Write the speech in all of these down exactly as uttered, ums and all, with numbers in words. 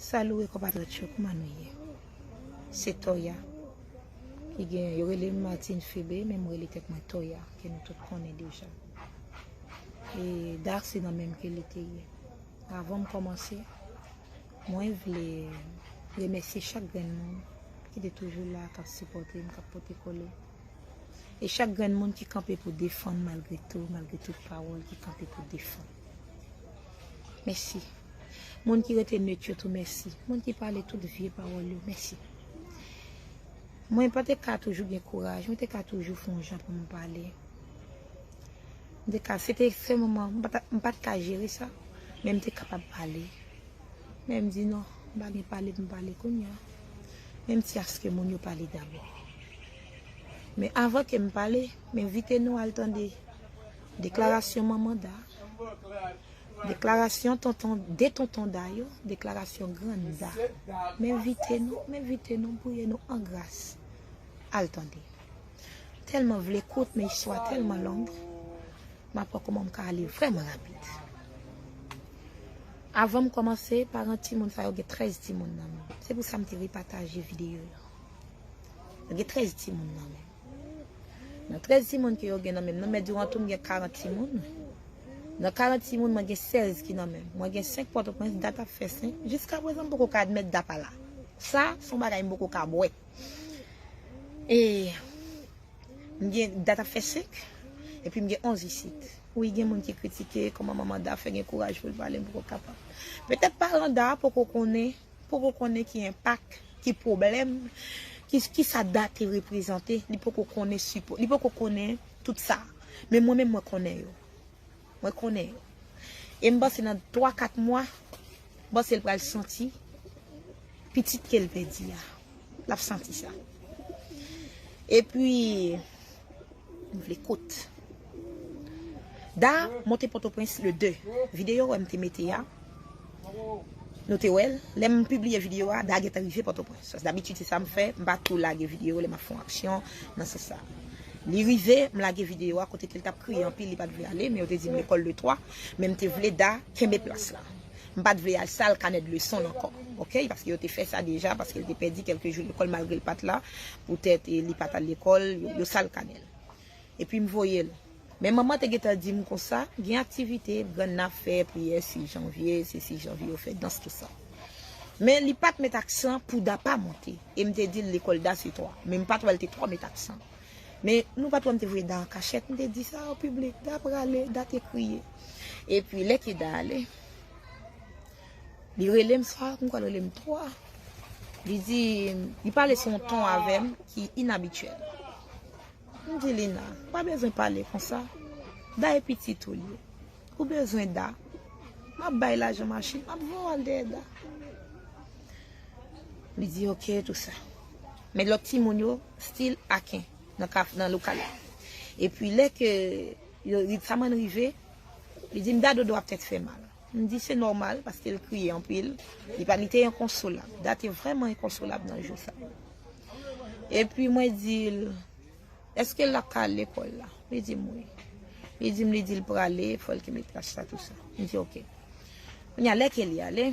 Salut konpatriyòt yo, kòman nou ye? Se Toya ki gen, yo rele m Martine Febe, men m rele tèt mwen Toya, ke nou tout konnen deja. E Da se nan menm ke li te ye. Avan m kòmanse, mwen vle remèsye chak grenn moun ki te toujou la, k ap sipòte m, k ap pote kole. E chak grenn moun ki kanpe pou defann malgre tou, malgre tout pawòl ki kanpe pou defann. Mèsi. Moun ki rete net yo tou, mèsi. Moun ki pale tout vye pawòl yo, mèsi. Mwen pa te ka toujou gen kouraj, mwen te ka toujou fè yon jan pou m pale. M te ka, se te ekstrèmman, m pa ta, m pa t ka jere sa, men m te kapab pale. Men m di non, m pa gen pale pou m pale kounye a. Men m ti aske moun yo pale dabò. Men avan ke m pale, m envite nou al tande deklarasyon manman Da, deklarasyon tonton, de tonton Da yo, deklarasyon grann Da. M envite nou, m envite nou, priye nou an gras. Al tande. Tèlman vle kout, men istwa tèlman long. M ap wè kòman m ka ale vrèman rapid. Avan m kòmanse, paran timoun sa yo gen trèz timoun nan men. Se pou sa m te repataje videyo yo. Yo gen trèz timoun nan men. Nan trèz timoun ke yo gen nan men m nan, men diwan tou m gen karant timoun. Nan karant timoun, mwen gen sèz ki nan men m. Mwen gen senk Pòtoprens, dat ap fè senk. Jiska prezan, m poko ka admèt Da pa la. Sa, se yon bagay m poko ka bwè. E m gen dat ap fè senk, epi m gen onz isit. Wi, gen moun ki kritike kòman manman Da fè gen kouraj pou l pale, m poko kapab. Petèt paran Da poko konnen, poko konnen ki enpak, ki pwoblèm, ki, ki sa Da te reprezante, li poko konnen sipò, li poko konnen tout sa. Men mwen menm, mwen konnen yo. Mwen konnen yo. E m panse nan twa, kat mwa, m panse l pral santi pitit ke l pèdi a. L ap santi sa. Epi, m vle kout. Da monte Pòtoprens le de. Videyo wè m te mete a, nou te wè l. Lè m pibliye videyo a, Da gentan rive Pòtoprens. Dabitid, se sa m fè. M pa tou lage videyo lè m ap fè yon aksyon nan sans sa. Li rive, m lage videyo a kote ke l t ap kriye anpil, li pa t vle ale, men yo te di m lekòl de twa, men m te vle Da kenbe plas la. M pa t vle al sal kanè de leson l ankò, oke? Paske yo te fè sa deja, paske l te pèdi kèlke jou lekòl malgre l pa t la, poutèt, e, li pa t al lekòl, yo, yo sal kanè l. Epi m voye l. Men manman te gentan di m konsa, gen aktivite, grann nan ap fè, priyè sis janvye, se sis janvye, yo fè dans, tout sa. Men li pa t met aksan pou Da pa monte. E m te di l lekòl Da se twa. Men m pa t wè l te twò met aksan. Men nou pa t wè m te voye Da an kachèt, m te di sa o piblik, Da prale, Da te kriye. Epi lè ke Da ale, li rele m swa, m kwè l rele m twa. Li di, li pale sou yon ton avè m ki inabityèl. M di Lina, pa bezwen pale konsa. Da e pitit ou li ye. Ou bezwen Da. M ap bay lajan machin, m ap voye w al dèyè Da. Li di oke, tou sa. Men lòt timoun yo, still aken, nan kaf, nan lokal la. Epi lè ke yo, Ritsaman rive, li di m Da dodo ap tèt fè mal. M di se nòmal, paske l kriye anpil. Li pa, li te enkonsolab. Da te vrèman enkonsolab nan jou sa. Epi mwen di l, èske l ap ka al lekòl la? Li di m wi. Li di m, li di l prale, fò l kenbe plas la, tou sa. M di oke. Kounye a, lè ke li ale,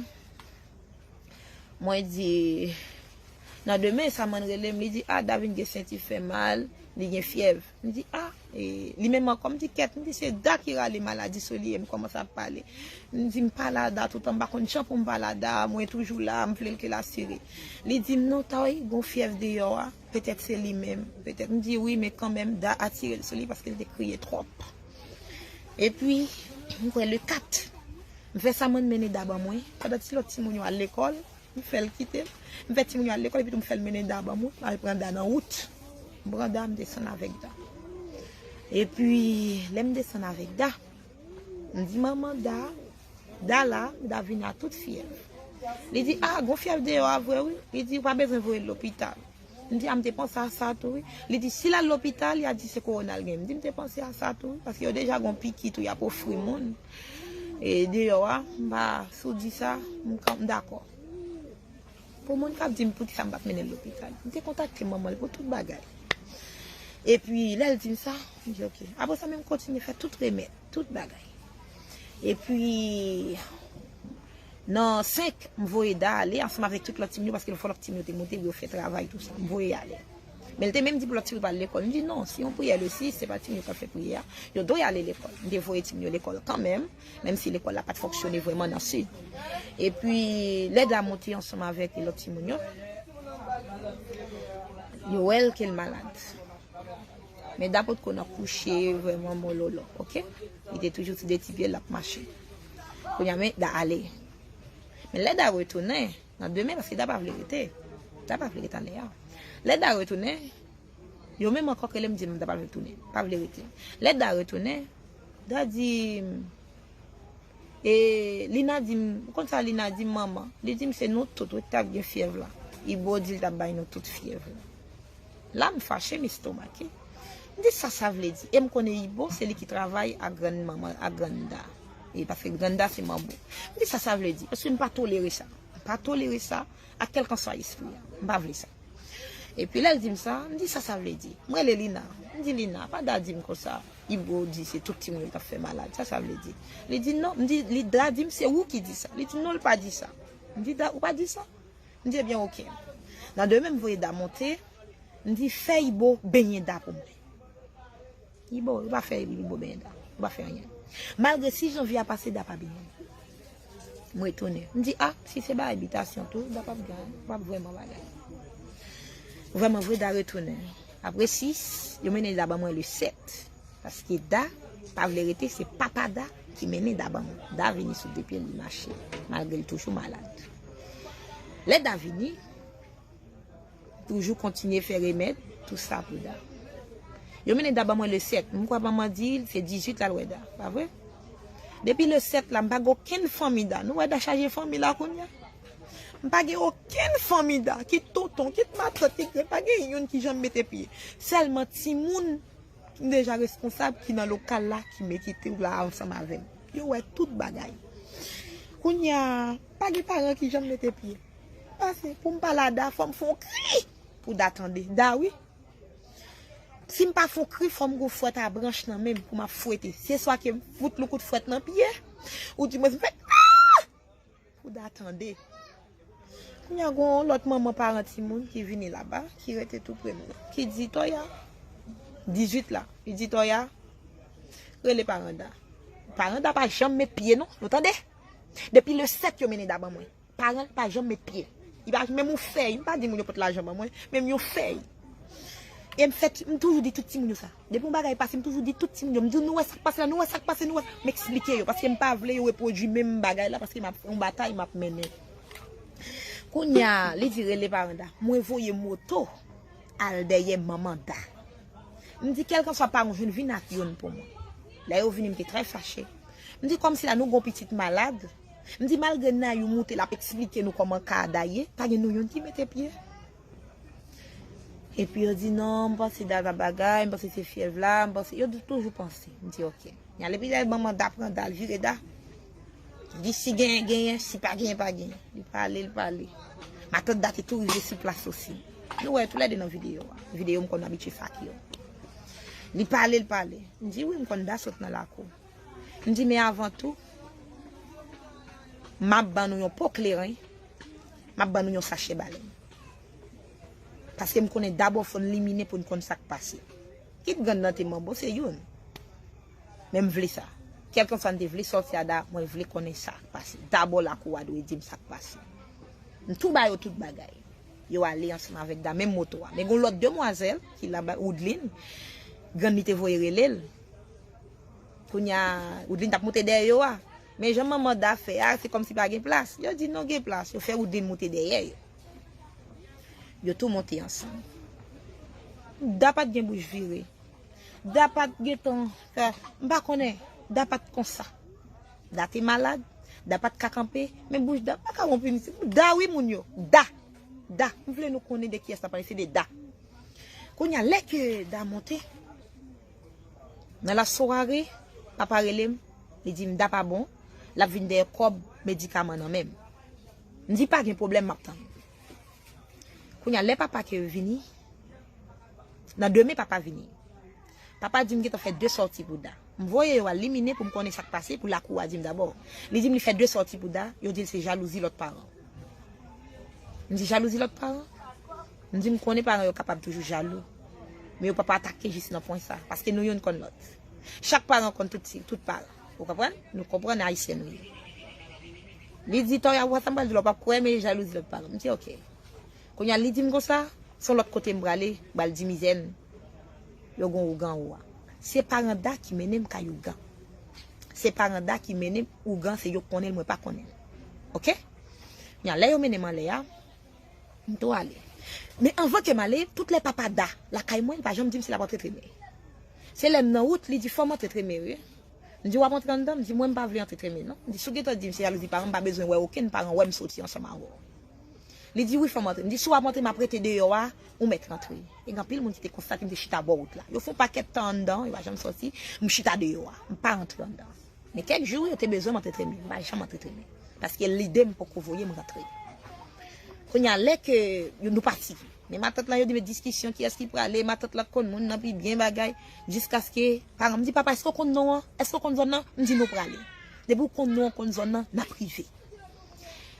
mwen di, nan demen, Samann rele m, li di, a, Da vin gen senti fè mal, li gen fyèv. M di, a, e, li menm ankò, m di, kèt, m di, se Da ki rale maladi sou li, e m kòmanse ap pale. M di, m pale a Da toutan, m pa konn jan pou m pale a Da, mwen toujou la, m vle l ke l asire. Li di m, non, Toy, gon fyèv deyò a, petèt se li menm, petèt. M di, wi, men kanmenm, Da atire l sou li paske l te kriye twòp. Epi, m kwè le kat, m fè Samann mennen Da ban mwen, pandan ti lòt timoun yo al lekòl, m fè l kite m. M fè timoun yo al lekòl, epi tou m fè l mennen Da ban mwen, m al pran Da nan wout. M pran Da, m desann avèk Da. Epi, lè m desann avèk Da, m di manman Da, Da la, Da vin a tout fyèv. Li di, a, gon fyèv deyò a vre wi. Li di, ou pa bezwen voye l lopital. M di, a, m te panse a sa tou wi. Li di, si l al lopital, y a di se kowona l gen. M di, m te panse a sa tou wi, paske yo deja gon pikit tou y ap ofri moun. E deyò a, m pa, si w di sa, m ka, m dakò. Pou moun k ap di m poukisa m pa t mennen l lopital, m te kontakte manman l pou tout bagay. Epi, lè l di m sa, m di, oke. Apre sa, men m kontinye fè tout remèd, tout bagay. Epi, Nan senk, m voye Da ale ansanm avèk tout lòt timoun yo, paske fò lòt timoun yo te monte pou yo fè travay, tou sa. M voye ale. Men l te menm di pou lòt timoun yo pa al lekòl. M di non, si yon priyè le sis, se pa timoun yo k ap fè priyè a. Yo dwe ale lekòl. M te voye timoun yo lekòl kanmenm, menm si lekòl la pa t fonksyone vrèman nan sid. Epi, lè Da monte ansanm avèk lòt timoun yo, yo wè l ke l malad. Men Da potko nan kouche vrèman mololo, oke? Li te toujou sou de ti pye l, l ap mache. Kounye a, men Da ale. Men lè Da retounen, nan demen, paske Da pa vle rete. Da pa vle rete anlè a. Lè Da retounen, yo menm ankò k rele m di m Da pa vle tounen, pa vle rete. Lè Da retounen, Da di m, e Lina di m, ou konn sa Lina di m, manman? Li di m se nou tout wi k t ap gen fyèv la. Ibo di l t ap bay nou tout fyèv la. La m fache, m estomake. M di sa sa vle di. E m konnen Ibo se li ki travay ak grann manman, ak grann Da. E paske grann Da se manbo. M di sa sa vle di. Paske m pa tolere sa. M pa tolere sa ak kèlkanswa espri a. M pa vle sa. Epi lè l di m sa, m di sa sa vle di. M rele Lina. M di Lina, pa Da di m konsa. Ibo di se tout timoun yo k ap fè malad. Sa sa vle di. Li di non. M di, li Da di m se ou ki di sa. Li di non, l pa di sa. M di Da, ou pa di sa? M di ebyen oke. Nan demen m voye Da monte, m di fè Ibo benyen Da pou mwen. Ibo, yo pa fè Ibo benyen Da. Yo pa fè anyen. Malgre sis janvye a pase, Da pa benyen. M retounen. M di a, si se bagay bitasyon tou, Da p ap gen, p ap vrèman bagay. Vrèman vre, Da retounen. Apre sis, yo mennen Da ban mwen le sèt. Paske Da pa vle rete, se papa Da ki mennen Da ban mwen. Da vini sou de pye l, li mache, malgre l toujou malad. Lè Da vini, toujou kontinye fè remèd, tou sa pou Da. Yo mennen Da ban mwen le sèt. M kwè manman di l se dizuit l al wè Da, pa vre? Depi le sèt la, m pa gen okenn fanmi Da. Nou wè Da chaje fanmi la kounye a. M pa gen okenn fanmi Da, kit tonton, kit matant, kit grann, pa gen youn ki janm mete pye. Sèlman timoun m deja responsab ki nan lokal la ki mete tou la ansanm avè m. Yo wè tout bagay. Kounye a, pa gen paran ki janm mete pye. Pase, pou m pale a Da, fò m fè yon kri pou Da tande. Da wi. Si m pa fè yon kri, fò m gon fwèt a branch nan men m pou m ap fwete. Se swa ke m fout l yon kout fwèt nan pye, ou dimwens m fè pou Da tande. Kounye a gon lòt manman paran timoun ki vini laba, ki rete tou pre m nan, ki di Toya, dizuit la, li di Toya, rele paran Da. Paran Da pa janm met pye non, nou tande? Depi le sèt yo mennen Da ban mwen. Paran l pa janm met pye. Li pa menm yon fèy, m pa di moun yo pot lajan ban mwen, menm yon fèy. E m fè, m toujou di tout timoun yo sa. Depi yon bagay pase, m toujou di tout timoun yo. M di nou wè sa k pase la, nou wè sa k pase, nou wè. M eksplike yo, paske m pa vle yo repwodui menm bagay la, paske m ap fè yon batay, m ap mennen. Kounye a, li di rele paran Da. Mwen voye moto al dèyè manman Da. M di kèlkanswa paran w jwenn, vin ak youn pou mwen. Lè yo vini, m te trè fache. M di kòmsi la nou gon pitit malad. M di malgre Nayou moute, l ap eksplike nou kòman ka a Da ye, pa gen nou youn ki mete pye. Epi yo di non, m panse Da t ap bagay, m panse se fyèv la, m panse, yo di toujou panse. M di oke. Kounye a epi lè manman Da pran Da, l vire Da. Li di si genyen, genyen, si pa genyen, pa genyen. Li pale, li pale. Matant Da te tou rive sou plas osi. Nou wè toulède nan videyo a. Videyo m konn abitye fake yo. Li pale, li pale. M di wi, m konn Da sot nan lakou. M di men avan tou, m ap ban nou yon po kleren, m ap ban nou yon sachè balèn. Paske m konnen dabò fò n limine pou n konn sa k pase. Kit grann nan te manbo, se youn. Men m vle sa. Kèlkanswa n te vle sòti a Da, mwen vle konnen sa k pase. Dabò lakou a dwe di m sa k pase. M tou ba yo tout bagay. Yo ale ansanm avèk Da, menm moto a. Men gon lòt demwazèl ki laba, Woodline, grann li te voye rele l. Kounye a, Woodline t ap moute dèyè yo a. Men jan manman Da fè a, se kòmsi pa gen plas. Yo di non, gen plas. Yo fè Woodline moute dèyè yo. Yo tou monte ansanm. Da pa t gen bouch vire. Da pa t gentan fè, m pa konnen. Da pa t konsa. Da te malad. Da pa t ka kanpe. Men bouch Da pa ka wonpini. Da wi moun yo. Da. Da. M vle nou konnen de kiyès n ap pale. Se de Da. Kounye a, lè ke Da monte, nan lasware, papa rele m, li di m Da pa bon, l ap vin dèyè kòb medikaman nan men m. M di pa gen pwoblèm, m ap tann. Kounye a, lè papa ke vini, nan demen papa vini. Papa di m gentan fè de sòti pou Da. M voye yo al limine pou m konnen sa k pase, pou lakou a di m dabò. Li di m li fè de sòti pou Da, yo di l se jalouzi lòt paran. M di jalouzi lòt paran? M di m konnen paran yo kapab toujou jalou. Men yo p ap atake jis nan pwen sa, paske nou youn konn lòt. Chak paran konn tout, tout paran. Ou konprann? Nou konprann ayisyen nou ye. Li di, Toya, ou wè sa m pral di w la, w p ap kwè, men jalouzi lòt paran. M di, oke. Kounye a, li di m konsa, se yon lòt kote m prale, m pral di mizè n, yo gon ougan ou a. Se paran Da ki mennen m kay ougan. Se paran Da ki mennen m ougan, se yo k konnen l, mwen pa konnen l. Oke? Kounye a, lè yo mennen m anlè a, m tou ale. Men anvan ke m ale, tout lè papa Da lakay mwen, li pa janm di m si l ap antre tremen. Se lè m nan wout, li di, fò m antre tremen, wi. M di, w ap antre anndan? M di, mwen, m pa vle antre tremen, non. M di, si w gentan di m se jalouzi paran, m pa bezwen wè okenn paran wè m soti ansanm avè w. Li di, wi, fò m antre. M di, si w ap antre, m ap rete deyò a, ou mèt rantre. E gen anpil moun ki te konstate m te chita bò wout la. Yo fè yon pakèt tan anndan, yo pa janm sòti, m chita deyò a. M pa rantre anndan. Men kèk jou, yo te bezwen m antre tremen. M pa janm antre tremen. Paske lide m poko voye m rantre. Kounye a, lè ke yo, nou pati. Men matant lan, yo di, men diskisyon, kiyès ki prale, matant lan konn moun nan pi byen bagay, jiskaske paran m di, papa, èske w konn non an? Èske w konn zòn nan? M di, nou prale. Depi w konn non an, konn zòn nan, n ap rive.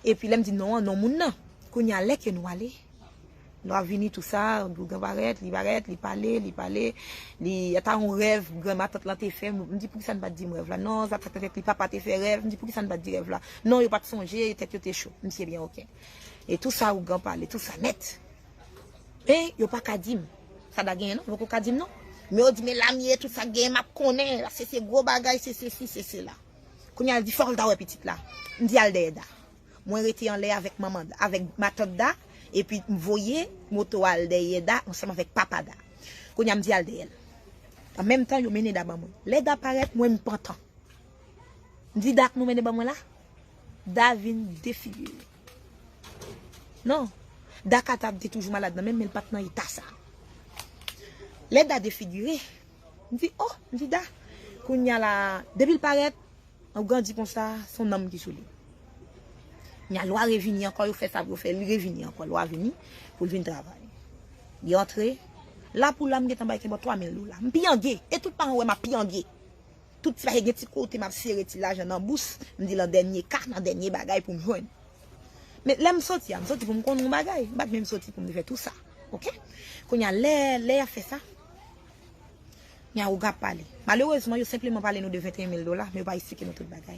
Epi lè m di non an, non moun nan. Kounye a, lè ke nou ale, lè w ap vini, tou sa, ougan parèt, li parèt, li pale, li pale, li, ata yon rèv granmatant lan te fè, m di, poukisa n pa t di m rèv la? Non, sa t fèt, li papa te fè rèv, m di, poukisa n pa t di rèv la? Non, yo pa t sonje, tèt yo te cho. M di, ebyen, oke. E tou sa, ougan pale, tou sa nèt. Men yo pa ka di m sa Da genyen non, yo poko ka di m non. Men yo di, men Lamie, tout sa k genyen m ap konnen, paske se gwo bagay, se sesi, se sela. Kounye a, l di, fòk l ta wè pitit la. M di, al dèyè Da. Mwen rete anlè avèk manman Da, avèk matant Da, epi m voye moto a al dèyè Da ansanm avèk papa Da. Kounye a, m di, al dèyè l. An menm tan, yo mennen Da ban mwen. Lè Da parèt, mwen, m pantan. M di, Da k nou mennen ban mwen la? Da vin defigire. Non. Da ka ta te toujou malad nan men m, men l pa t nan eta sa. Lè Da defigire, m di, o, m di, Da. Kounye a la, depi l parèt, ougan di konsa, se yon nanm ki sou li. Kounye a, lwa revini ankò, yo fè sa pou yo fè, li revini ankò, lwa vini pou l vin travay. Li antre, la pou la, m gentan bay kenbò twa mil dola. M pyangye, e tout paran wè m ap pyangye. Tout ti bagay gen ti kote m ap sere ti lajan nan bous, m di nan dènye ka, nan dènye bagay pou m jwenn. Men lè m soti a, m soti pou m konn yon bagay, m pa t menm soti pou m te fè tou sa. Oke? Kounye a, lè, lè y ap fè sa, kounye a ougan ap pale. Malerezman, yo senpleman pale nou de venteyen mil dola, men yo pa esplike nou tout bagay.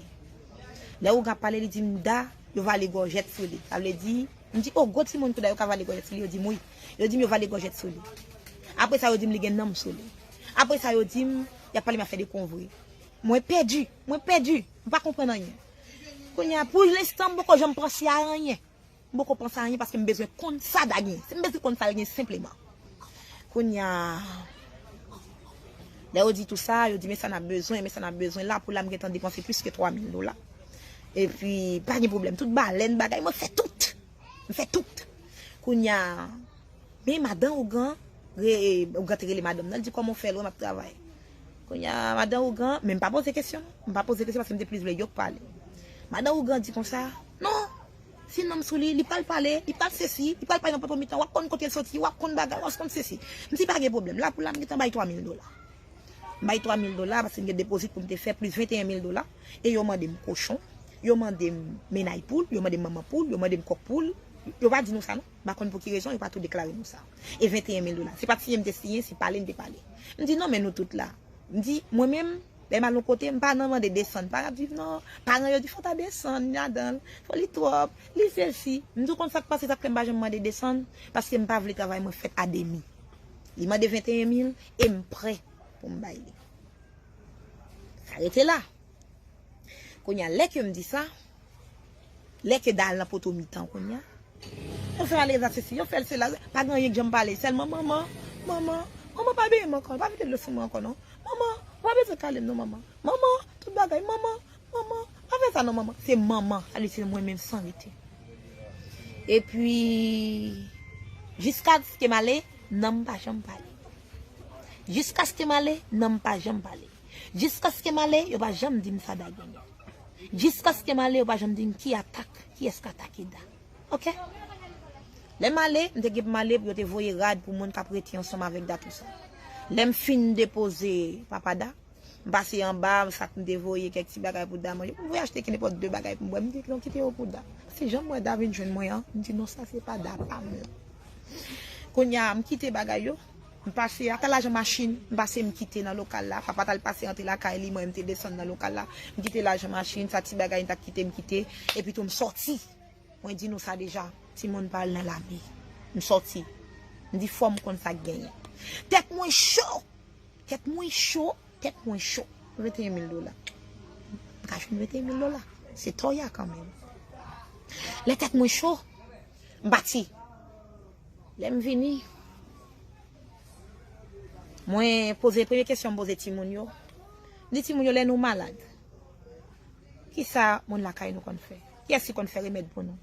Lè ougan ap pale, li di m, Da, yo vale gòjèt sou li. Sa vle di, m di, o, gwo timoun tou Da, yo ka vale gòjèt sou li, yo di m wi. Yo di m yo vale gòjèt sou li. Apre sa, yo di m li gen nanm sou li. Apre sa, yo di m, y ap pale m afè de konvre. Mwen pèdi, mwen pèdi, m pa konprann anyen. Kounye a, pou lenstan, m poko janm panse a anyen. M poko panse a anyen paske m bezwen konn sa Da gen. Si m bezwen konn sa l gen senpleman. Kounye a, lè yo di tou sa, yo di, men sa n ap bezwen, men sa n ap bezwen. La pou la, m gentan depanse plis ke twa mil dola. Epi, pa gen pwoblèm. Tout balèn, bagay, mwen fè tout. M fè tout. Kounye a, men madan ougan, re, ougan te rele madanm nan, l di, kòman w fè l wè m ap travay? Kounye a, madan ougan, men m pa poze kesyon, m pa poze kesyon paske m te plis vle yo k pale. Madan ougan di konsa, non, si nanm sou li, li pral pale, li pral sesi, li pral pale nan poto mitan, w ap konn kote l soti, w ap konn bagay, w ap konn sesi. M di pa gen pwoblèm, la pou la m gentan bay twa mil dola. M bay twa mil dola paske m gen depozit pou m te fè plis venteyen mil dola. E yo mande m kochon, yo mande m mennay poul, yo mande m manman poul, yo mande m kòk poul. Yo pa di nou sa non. M pa konn pou ki rezon yo pa tou deklare nou sa. E venteyen mil dola. Se pa t siyen m te siyen, se pale m te pale. M di non, men nou tout la. M di, mwen menm, lè m al yon kote, m pa nan mande desann. Pa ap viv non. Paran yo di fò w ta desann ladan l. Fò li twòp. Li sesi. M di w konn sa k pase, sa k fè m pa janm mande desann? Paske m pa vle travay mwen fèt a demi. Li mande venteyen mil e m prè pou m bay li. Sa rete la. Kounye a, lè ke m di sa, lè ke Da al nan poto mitan kounye a, yo fè ale sa sesi, yo fè l sela, pa gen anyen k janm pale, sèlman manman, manman, manman pa benyen m ankò, pa vide dlo sou mwen ankò non. Manman, ou pa bezwen kale m non manman. Manman, tout bagay, manman, manman, pa fè sa non manman. Se manman, sa vle di se mwen menm san rete. Epi, jiskaske m ale, nanm pa janm pale. Jiskaske m ale, nanm pa janm pale. Jiskaske m ale, yo pa janm di m sa Da genyen. Jiskaske m ale, yo pa janm di m ki atak, kiyès k atake Da. Oke? Lè m ale, m te gen pou m ale pou yo te voye rad pou moun k ap rete ansanm avèk Da tou sa. Lè m fin depoze papa Da, M pase anba, sa k m te voye, kèk ti bagay pou Da manje. M voye achte ki nenpòt de bagay pou m bwè. M di, "Non, kite yo pou Da." Se jan m wè Da vin jwenn mwen an, m di, "Non, sa se pa Da pa m." Kounye a, m kite bagay yo. M pase, ata lajan machin, m pase m kite nan lokal la. Papa t al pase antre lakay li, mwen m te desann nan lokal la. M kite lajan machin, sa ti bagay m t ap kite, m kite. Epi tou m sòti. Mwen di nou sa deja, timoun pa al nan lame. M sòti. M di fò m konn sa k genyen. Tèt mwen cho! Tèt mwen cho, tèt mwen cho. Venteyen mil dola. M ka jwenn venteyen mil dola. Se toya kanmenm. Lè tèt mwen cho, m pati. Lè m vini, mwen poze, premye kesyon m poze timoun yo. M di timoun yo, lè nou malad, kisa moun lakay nou konn fè? Kiyès ki konn fè remèd pou nou?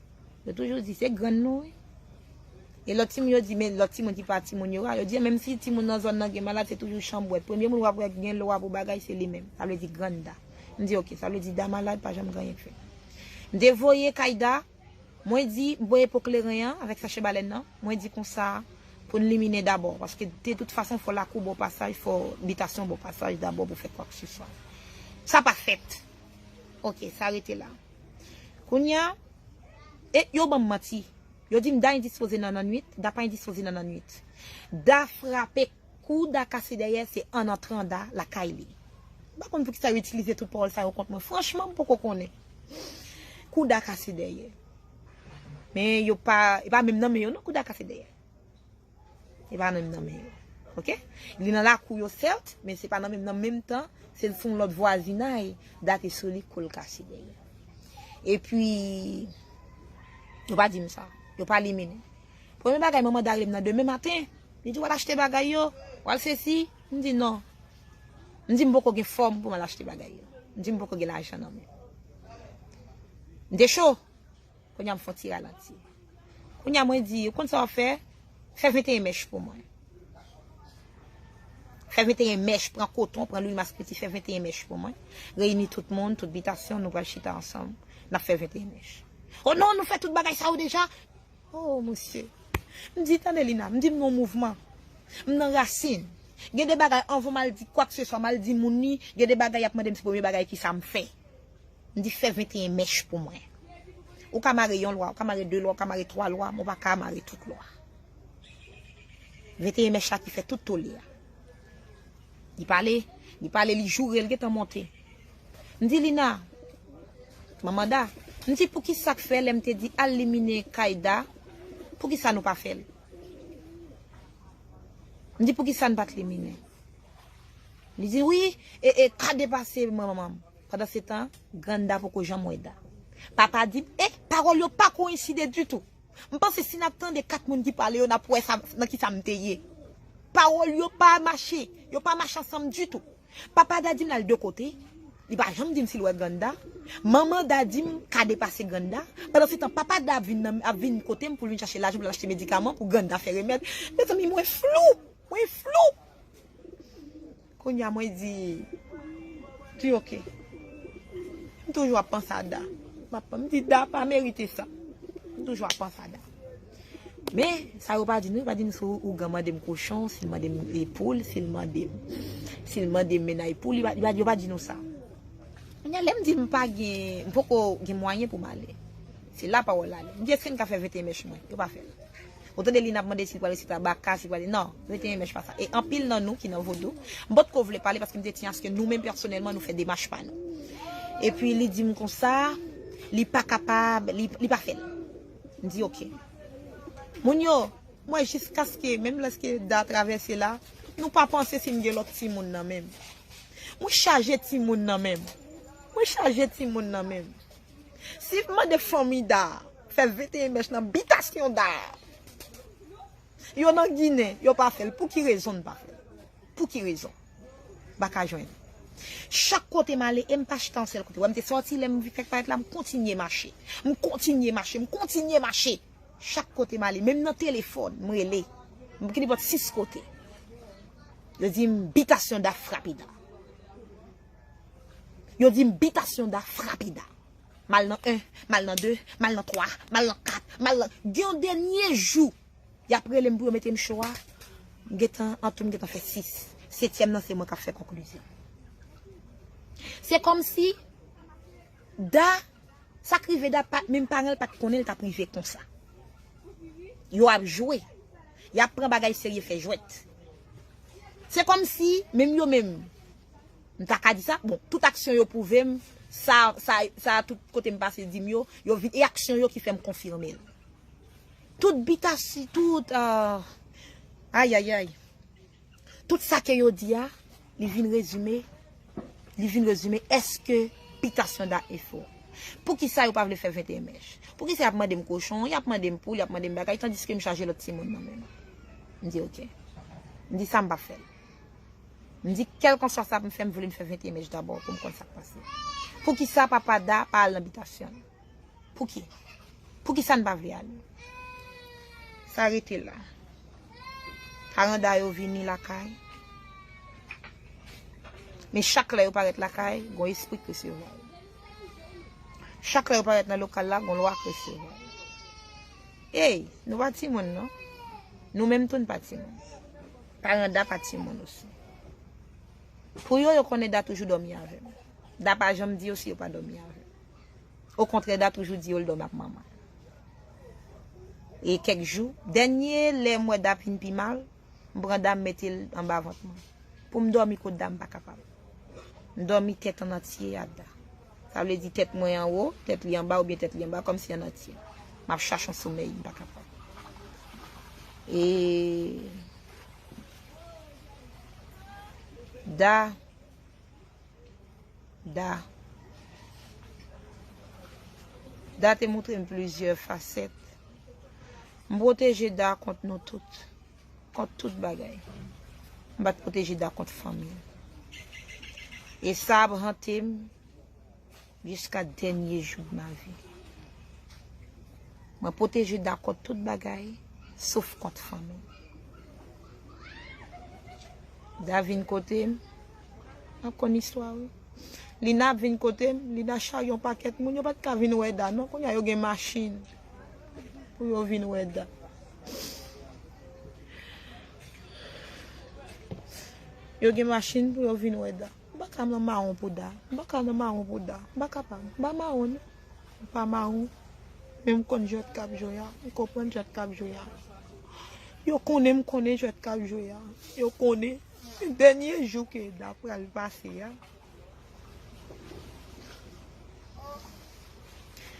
Yo toujou di, se grann nou, wi. E lòt timoun yo di, men lòt timoun ki pa timoun yo a, yo di, menm si timoun nan zòn nan gen malad, se toujou chanbwèt. Premye moun w ap wè gen lwa pou bagay, se li menm. Sa vle di grann Da. M di, "Oke, sa vle di Da malad, pa janm gen anyen k fèt." M te voye kay Da, mwen di, m voye po kleren an avèk sachè balèn nan, mwen di konsa, pou n liminen dabò, paske de tout fason, fò lakou ba w pasaj, fò bitasyon ba w pasaj dabò pou fè kwakeseswa. Sa pa fèt. Oke, sa rete la. Kounye a, e yo ban m manti. Yo di m Da endispoze nan lannwit, Da pa endispoze nan lannwit. Da frape, kou Da kase dèyè, se an antran Da lakay li. M pa konn poukisa yo itilize tout pawòl sa yo kont mwen. Franchman, m poko konnen. Kou Da kase dèyè. Men yo pa, e pa menm nan men yo non, kou Da kase dèyè. E pa nan menm nan men yo. Oke? Li nan lakou yo, sèt, men se pa nan menm, nan menm tan, se sou yon lòt vwazinay, Da te sou li, kou l kase dèyè. Epi, yo pa di m sa. Yo pa liminen. Premye bagay, manman Da rele m nan demen maten. Li di, "W al achte bagay yo, w al sesi." M di, "Non." M di, "M poko gen fòm pou m al achte bagay yo." M di, "M poko gen lajan nan men." M te cho. Kounye a m fè yon ti ralanti. Kounye a mwen di, "Ou konn sa w ap fè? Fè venteyen mèch pou mwen. Fè venteyen mèch, pran koton, pran lwil maspiti, fè venteyen mèch pou mwen. Reyini tout moun, tout bitasyon, nou pral chita ansanm, n ap fè venteyen mèch." "O non, nou fè tout bagay sa yo deja." O, mesye. M di, "Tande, Lina," m di, "M nan mouvman. M nan rasin. Gen de bagay, anvan m al di kwakeseswa, m al di moun li, gen de bagay y ap mande m, se premye bagay ki sa m fè." M di, "Fè venteyen mèch pou mwen. Ou ka mare yon lwa, ou ka mare de lwa, ou ka mare twa lwa, men ou pa ka mare tout lwa." Venteyen mèch la ki fè tout tole a. Li pale, li pale, li joure, li gentan monte. M di, "Lina, manman Da," m di, "Poukisa k fè lè m te di al liminen kay Da, poukisa nou pa fè l?" M di, "Poukisa n pa t liminen?" Li di, "Wi, e, e, ka depase manman m." Pandan se tan, grann Da poko janm wè Da. Papa di m, e, pawòl yo pa koyenside ditou. M panse si n ap tande kat moun ki pale yo, n ap wè sa, nan ki sa m te ye. Pawòl yo pa mache, yo pa mache ansanm ditou. Papa Da di m l al de kote, li pa janm di m si l wè grann Da. Manman Da di m ka depase grann Da. Pandan se tan, papa Da ap vin, nan, ap vin kote m pou l vin chache lajan pou l achte medikaman pou grann Da fè remèd. Mezanmi, mwen flou, mwen flou. Kounye a mwen di, di oke. M toujou ap panse a Da. M ap, m di Da pa merite sa. M toujou ap panse a Da. Men, sa yo pa di nou, yo pa di nou si ougan mande m kochon, si l mande m e poul, si l mande m, si l mande m mennay poul, yo pa, yo pa, yo pa di nou sa. Kounye a lè m di m pa gen, m poko gen mwayen pou m ale. Se la pawòl la ale. M di, èske n ka fè venteyen mèch mwen? Yo pa fè l. Ou tande li n ap mande si l pral resite a baka, si l pral, non, venteyen mèch pa sa. E anpil nan nou ki nan vodou, m potko vle pale paske m te di aske nou menm pèsonèlman nou fè demach pa nou. Epi li di m konsa, li pa kapab, li, li pa fè l. M di oke. Moun yo, mwen jiskaske, menm lèske Da travèse la, nou pa panse si m gen lòt timoun nan men m. Mwen chaje timoun nan men m. Mwen chaje timoun nan men m. Si m mande fanmi Da fè venteyen mèch nan bitasyon Da, yo nan Ginen, yo pa fè l. Pou ki rezon n pa fè l? Pou ki rezon? M pa ka jwenn. Chak kote m ale, e m pa chita yon sèl kote. Wè, m te sòti, lè m fèk parèt la, m kontinye mache. M kontinye mache, m kontinye mache. Chak kote m ale, menm nan telefòn, m rele. M gen nenpòt sis kote. Yo di m bitasyon Da frape Da. Yo di m bitasyon Da frape Da. M al nan en, m al nan de, m al nan twa, m al nan kat, m al nan, gen yon dènye jou, y ap rele m pou yo mete m cho a. M gentan, antou m gentan fè sis. Setyèm nan, se mwen k ap fè konklizyon. Se kòmsi Da, sa k rive Da, pa, menm paran l pa t konnen l t ap rive konsa. Yo ap jwe. Y ap pran bagay serye fè jwèt. Se kòmsi, menm yo menm, m ta ka di sa, bon, tout aksyon yo pwouve m, sa, sa, sa tout kote m pase di m yo, yo vin, e aksyon yo ki fè m konfime l. Tout bitasi, tout, ah, ayayay. Tout sa ke yo di a, li vin rezime, li vin rezime èske bitasyon Da e fò. Poukisa yo pa vle fè venteyen mèch? Poukisa y ap mande m kochon, y ap mande m poul, y ap mande m bagay, tandiske m chaje lòt timoun nan men m? M di oke. M di sa m p ap fè l. M di kèlkanswa sa pou m fè, m vle m fè venteyen mèch dabò pou m konn sa k pase. Poukisa papa Da pa al nan bitasyon l? Pouki? Poukisa n pa vle ale? Sa rete la. Paran Da yo vini lakay. Men chak lè yo parèt lakay, gon espri k resevwa yo. Chak lè yo parèt nan lokal la, gon lwa k resevwa yo. Ey, nou pa timoun non. Nou menm tou n pa timoun. Paran Da pa timoun osi. Pou yo, yo konnen Da toujou dòmi avè m. Da pa janm di yo si yo pa dòmi avè m. Okontrè, Da toujou di yo l dòmi ak manman l. E kèk jou, dènye lè m wè Da vin pi mal, m pran Da m mete l anba vant mwen. Pou m dòmi kot Da m pa kapab. M dòmi tèt an antye a Da. Sa vle di tèt mwen anwo, tèt li anba oubyen tèt li anba, kòmsi an antye. M ap chache yon somèy, m pa kapab. E Da Da. Da te montre m plizyè fasèt. M pwoteje Da kont nou tout, kont tout bagay. M pa t pwoteje Da kont fanmi l. E sa ap hante m jiska dènye jou de ma vie. Mwen pwoteje Da kont tout bagay, sof kont fanmi m. Da vin kote m, n ap konn istwa wi. Lina ap vin kote m, Lina charye yon pakèt moun, yo pa t ka vin wè Da non, kounye a yo gen machin pou yo vin wè Da. Yo gen machin pou yo vin wè Da. M pa ka nan mawon pou Da. M pa ka nan mawon pou Da. M pa kapab. M pa mawon non. M pa mawon. Men m konn jwèt k ap jwe a. M konprann jwèt k ap jwe a. Yo konnen m konnen jwèt k ap jwe a. Yo konnen. Dènye jou ke Da pral pase a.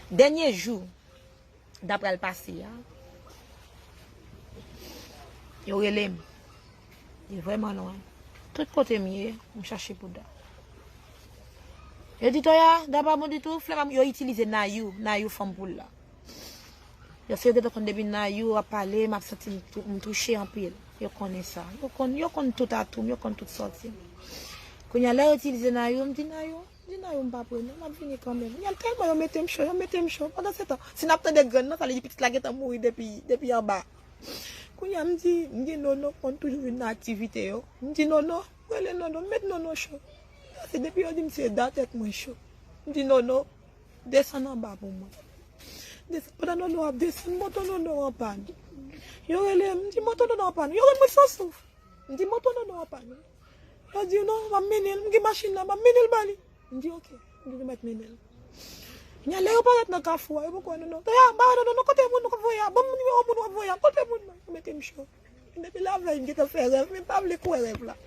Dènye jou Da pral pase a. Yo rele m. Li vrèman lwen. Tout kote m ye, m chache pou Da. Yo di Toya, Da pa bon ditou, flè pa bon, yo itilize Nayou, Nayou fanm poul la. Yo se yo gentan konn depi Nayou ap pale, m ap santi m tou- m touche anpil. Yo konnen sa. Yo konn, yo konn tout atou m, yo konn tout sòti m. Kounye a, lè yo itilize Nayou, m di Nayou, m di Nayou m pa pre non, m ap vini kanmenm. Kounye a, tèlman yo mete m cho, yo mete m cho. Pandan se tan, si n ap tande grenn nan, sa vle di pitit la gentan mouri depi, depi anba. Kounye a, m di, m di Nono konn toujou vin nan aktivite yo. M di Nono, rele Nono, m met Nono cho. Se depi yo di m se Da tèt mwen cho. M di Nono, desann anba pou mwen. Desann, pandan Nono ap desann, moto Nono an pàn. Yo rele m, m di moto Nono an pàn. Yo rann mwen san souf. M di moto Nono an pàn. Yo di non, m ap mennen l, m gen machin nan, m ap mennen l ba li. M di oke, m di nou mèt mennen l. Kounye a, lè yo parèt nan kafou a, yo poko wè Nono. Toya, m pa wè Nono non, kote moun w ap voye a? Ban m nimewo moun w ap voye a, kote moun nan? Yo mete m cho. Depi lavèy m gentan fè rèv, men m pa vle kwè rèv la.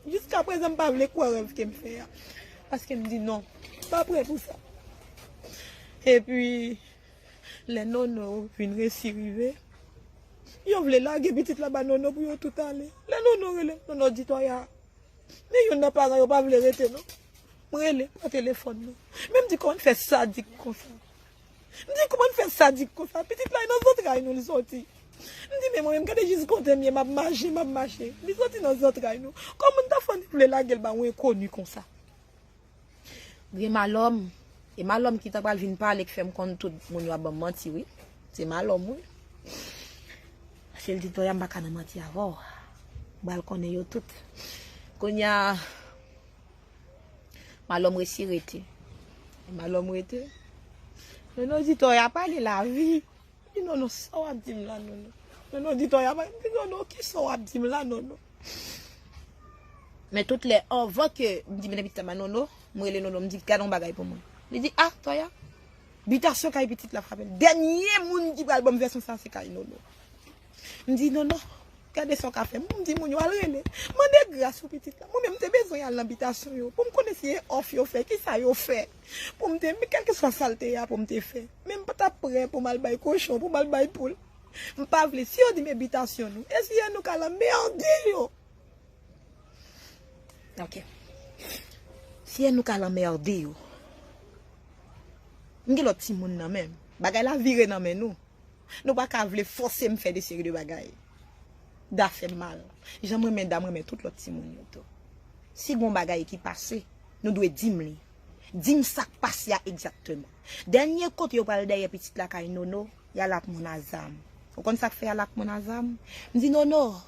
Jiska prezan m pa vle kwè rèv ke m fè a. Paske m di non, m pa prè pou sa. Epi, lè Nono vin resi rive, yo vle lage pitit la ba Nono pou yo tout ale. Lè Nono rele, Nono di Toya, men youn nan paran yo pa vle rete non. M rele, pa telefòn non. Men m di kòman n fè sadik konsa. M di kòman n fè sadik konsa. Pitit la e nan zantray nou li soti. M di men mwen menm gade jis kote m ye, m ap mache, m ap mache. Li soti nan zantray nou. Kòman n ta fè n vle lage l ba yon enkoni konsa? Gen malòm. E malòm ki ta pral vin pale k fè m konn tout moun yo ap ban m manti wi. Se malòm wi. Paske l di Toya m pa ka nan manti avè w. M pral konnen yo tout. Kounye a, malòm resi rete. Malòm rete. Nono di Toya pa gen lavi. Di Nono sa w ap di m la Nono. Nono di Toya pa, di Nono kisa w ap di m la Nono. Men tout lè, anvan ke m di, "Mete pitit la ba Nono," m rele Nono, m di, "Gade yon bagay pou mwen." Li di, "Ah, Toya, bitasyon kay pitit la frape l." Dènye moun ki pral ban m vèsyon sa, se kay Nono. M di, "Nono, gade sa w ka fè m." M di, "Moun yo, al rele. Mande gras pou pitit la." Mwen menm, m te bezwen al nan bitasyon yo pou m konnen si e òf yo fè, ki sa yo fè. Pou m te, men kèlkeswa sa l te ye a pou m te fè. Men m pa t ap prè pou m al bay kochon, pou m al bay poul. M pa vle. Si yo di m e bitasyon nou, e si e nou k al anmède yo? Ok. Si e nou k al anmède yo. M gen lòt timoun nan men m. Bagay la vire nan men nou. Nou pa ka vle fòse m fè de seri de bagay. Da fè m mal. Jan m renmen Da, m renmen tout lòt timoun yo tou. Si gon bagay ki pase, nou dwe di m li. Di m sa k pase a egzakteman. Dènye kote yo pral dèyè pitit la kay Nono, y al ak moun a zam. Ou konn sa k fè y al ak moun a zam? M di, "Nono,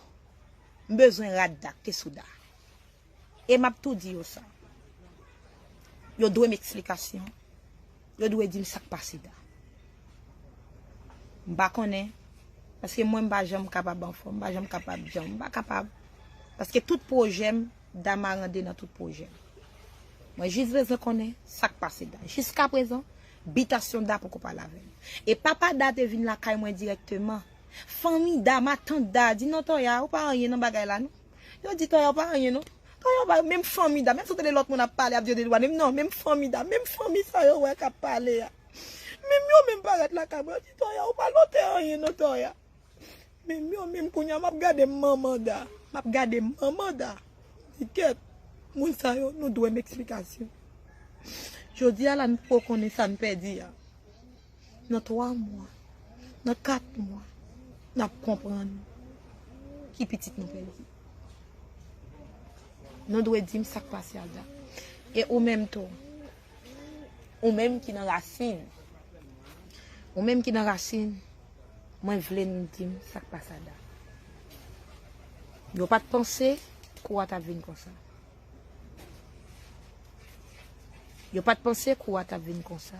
m bezwen rad Da k te sou Da." E m ap tou di yo sa. Yo dwe m eksplikasyon. Yo dwe di m sa k pase Da. M pa konnen. Paske mwen, m pa janm kapab anfòm. M pa janm kapab janm. M pa kapab. Paske tout pwojè m, Da marande nan tout pwojè m. Mwen jis bezwen konnen sa k pase Da. Jiskaprezan, bitasyon Da poko pale avè m. E papa Da te vin lakay mwen dirèkteman. Fanmi Da, matant Da, di, "Non, Toya, ou pa anyen nan bagay la, non." Yo di, "Toya, ou pa anyen, non." Toya, ou pa, menm fanmi Da, menm si w tande lòt moun ap pale, ap di yo de dwa, menm non, menm fanmi Da, menm fanmi sa yo wè k ap pale a. Menm yo menm parèt lakay mwen, yo di, "Toya, ou pa lòt anyen, non, Toya." Menm yo menm kounye a, m ap gade manman Da, m ap gade manman Da. Di, "Kèt, moun sa yo, nou dwe m eksplikasyon." Jodi a la, nou poko konnen sa n pèdi a. Nan twa mwa, nan kat mwa, n ap konprann ki pitit nou pèdi. Nou dwe di m sa k pase a Da. E ou menm tou, ou menm ki nan rasin, ou menm ki nan rasin, mwen vle n di m sa k pase a Da. Yo pa t panse kou a t ap vin konsa. Yo pa t panse kou a t ap vin konsa.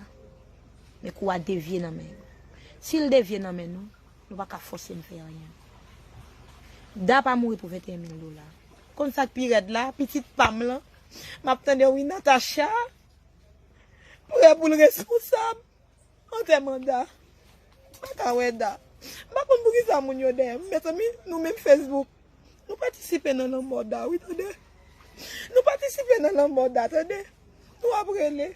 Men kou a devye nan men yo. Si l devye nan men nou, nou pa ka fòse m fè anyen. Da pa mouri pou venteyen mil dola. Konn sa k pi rèd la, pitit pa m lan, m ap tande wi Natacha prè pou l responsab antèman Da. M pa ka wè Da. M pa konn poukisa moun yo dèyè m. Mezanmi, nou menm Facebook, nou patisipe nan lanmò Da, wi, tande. Nou patisipe nan lanmò Da, tande. Nou ap rele.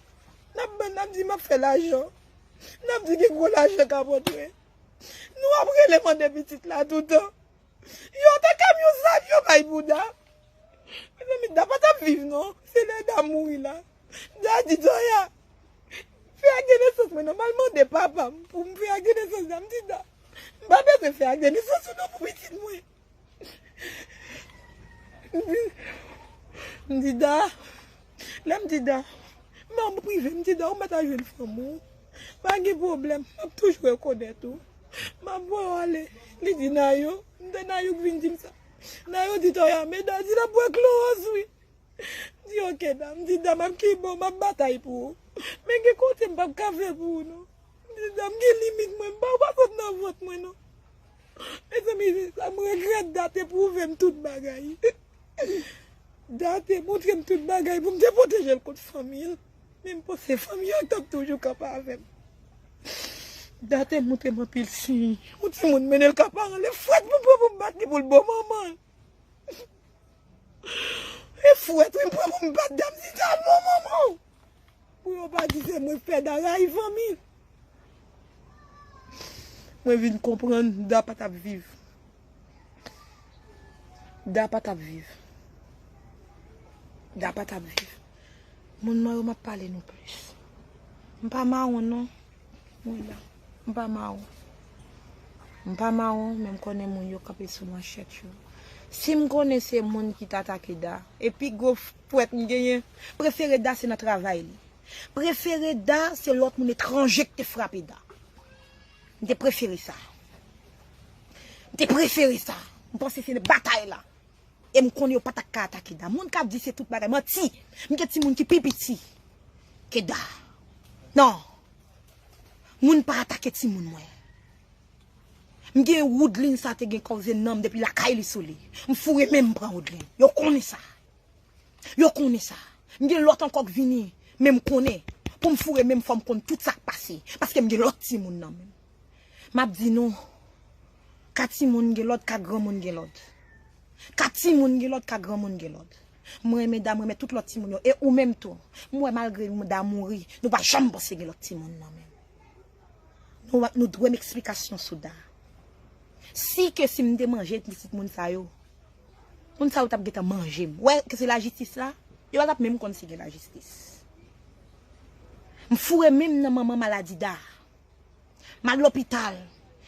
N ap, n ap di m ap fè lajan. N ap di gen gwo lajan k ap antre. Nou ap rele mande pitit la toutan. Yo te kamyon zam yo bay pou Da. Mezanmi, Da pa t ap viv, non. Se lè Da mouri la. Da di Toya, "Fè ak de nesans mwen non, m al mande papa m pou m fè ak de nesans Da." M di Da, "M pa bezwen fè ak de nesans ou non pou pitit mwen." M di, m di Da, lè m di Da, m an prive, m di Da, "Ou mèt al jwenn fanm ou. Pa gen pwoblèm, m ap toujou rekonèt ou. M ap voye w ale." Li di Nayo, m te Nayo k vin di m sa. Nayo di Toya, "Men Da di l ap bwè klowòz wi." M di, "Oke Da." M di Da, "M ap kenbe w, m ap batay pou ou. Men gen kote m p ap ka fè pou ou non." M di Da, "M gen limit mwen, m pa, ou pa sot nan vant mwen non." Mezanmi, sa m regrèt, Da te pwouve m tout bagay. Da te montre m tout bagay pou m te pwoteje l kont fanmi l. Men m panse fanmi an t ap toujou kanpe avè m. Da te montre m anpil siy. Yon timoun mennen l ka paran l, e fwèt pou m pran pou m bat li pou l bon manman l. E fwèt wi m pran pou m bat Da, m di Da al bon manman w. Pou yo pa di se mwen k fè Da rayi fanmi l. Mwen vin konprann Da pa t ap viv. Da pa t ap viv. Da pa t ap viv. Moun mwen yo, m ap pale nou plis. M pa mawon non. Mwen la. M pa mawon. M pa mawon, men m konnen moun yo kanpe sou manchèt yo. Si m konnen se moun ki t atake Da, e pi gwo fwèt m genyen, prefere Da se nan travay li. Prefere Da se lòt moun etranje ki te frape Da. M te prefere sa. M te prefere sa. M panse se batay la. E m konnen yo pa t ap ka atake Da. Moun k ap di se tout bagay, manti. M gen timoun ki pi piti ke Da. Non. Moun pa atake timoun mwen. M gen Woodline, sa te gen koze nanm depi lakay li sou li. M foure men m pran Woodline. Yo konnen sa. Yo konnen sa. M gen lòt ankò k vini, men m konnen. Pou m foure men m, fò m konn tout sa k pase. Paske m gen lòt timoun nan men m. M ap di nou, ka timoun gen lòd, ka granmoun gen lòd. Ka timoun gen lòd, ka granmoun gen lòd. Mwen renmen Da, mwen renmen tout lòt timoun yo. E ou menm tou. M wè malgre Da mouri, nou pa janm panse gen lòt timoun nan men m. Nou, nou dwe m eksplikasyon sou Da. Si ke si m te manje pitit moun sa yo, moun sa yo t ap gentan manje m. Wè, ke se lajistis la, yo pa t ap menm konn si gen lajistis. M foure men m nan manman maladi Da. M al lopital.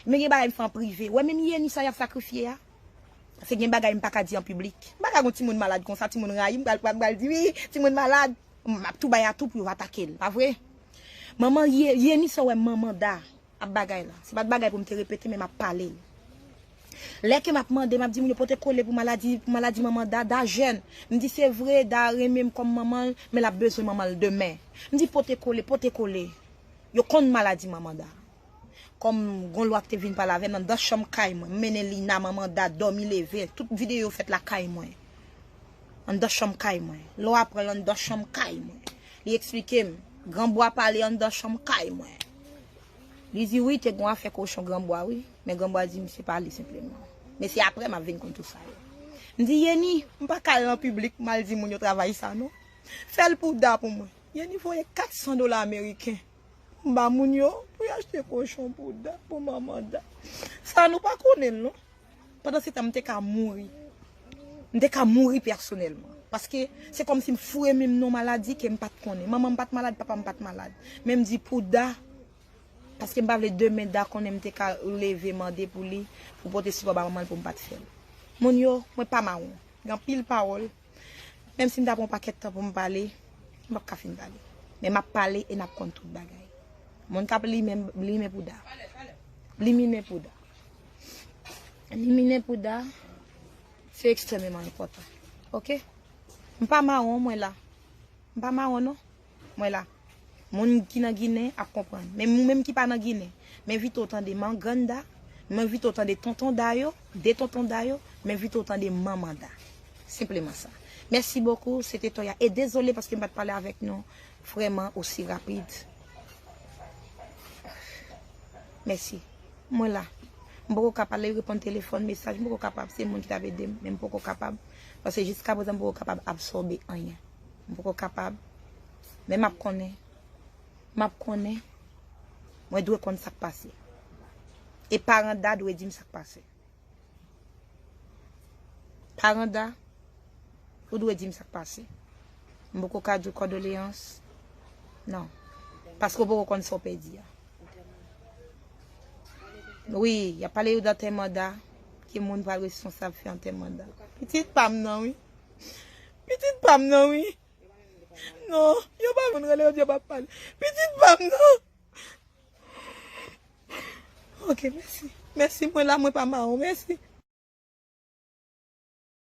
Men gen bagay m fè an prive. Wè menm Yeni sa y ap sakrifye a. Paske gen bagay m pa ka di an piblik. M pa ka gon timoun malad konsa, timoun rayi m, pral, pral, pral di, "Wi, timoun malad." M ap tou bay atou pou yo atake l, pa vre? Manman Ye-, Yeni sa w wè manman Da ap bagay la. Se pa t bagay pou m te repete, men m ap pale l. Lè ke m ap mande, m ap di moun yo pote kole pou maladi, pou maladi manman Da, Da jèn. M di se vre, Da renmen m kòm manman l, men l ap bezwen manman l demen. M di pote kole, pote kole. Yo konn maladi manman Da. Kòm gon lwa ki te vin pale avè m anndan chanm kay mwen, m mennen Lina, manman Da, dòmi leve, tout videyo fèt lakay mwen. Anndan chanm kay mwen. Lwa pran l anndan chanm kay mwen. Li eksplike m, Granbwa pale anndan chanm kay mwen. Li di wi, te gon afè kochon Granbwa wi, men Granbwa di misye pale senpleman. Men se aprè m ap vin konn tou sa yo. M di Yeni, m pa ka al nan piblik, m al di moun yo travay sa non. Fè l pou Da pou mwen. Yeni voye kat san dola ameriken. M ba moun yo pou y achte kochon pou Da, pou manman Da. Sa nou pa konnen l non. Pandan se tan, m te ka mouri. M te ka mouri pèsonèlman. Paske se kòmsi m foure men m nan maladi ke m pa t konnen. Manman m pa t malad, papa m pa t malad. Men m di pou Da, paske m pa vle demen Da konnen m te ka leve mande pou li, pou pote sipò ba manman l pou m pa t fè l. Moun yo, mwen pa mawon. Gen anpil pawòl. Menm si m ta pran yon pakèt tan pou m pale, m p ap ka fin pale. Men m ap pale e n ap konn tout bagay. Moun k ap limen, limen pou Da. Liminen pou Da. Liminen pou Da, se ekstrèmeman enpòtan. Oke? M pa mawon, mwen la. M pa mawon, non. Mwen la. Moun ki nan Ginen ap konprann. Men moun menm ki pa nan Ginen, m envite w tande Mangrann Da, m envite w tande Tonton Da yo, de Tonton Da yo, m envite w tande Manman Da. Senpleman sa. Mèsi bokou, se te Toya. E dezole paske m pa t pale avèk nou vrèman osi rapid. Mèsi. Mwen la. M poko ka pale, reponn telefòn, mesaj, m poko kapab. Se moun ki t ap ede m, men m poko kapab. Paske jiska prezan, m poko kapab absòbe anyen. M poko kapab. Men m ap konnen. M ap konnen. Mwen dwe konn sa k pase. E paran Da dwe di m sa k pase. Paran Da, ou dwe di m sa k pase. M poko ka di w kondoleyans. Non. Paske w poko konn sa w pèdi a. Wi, y ap pale yo d antèman Da, ki moun pral responsab fè antèman Da. Pitit pa m nan, wi. Pitit pa m nan, wi. Non, yo pa vin rele yo di yo p ap pale. Pitit pa m nan. Ok, mèsi. Mèsi, mwen la, mwen pa mawon, mèsi.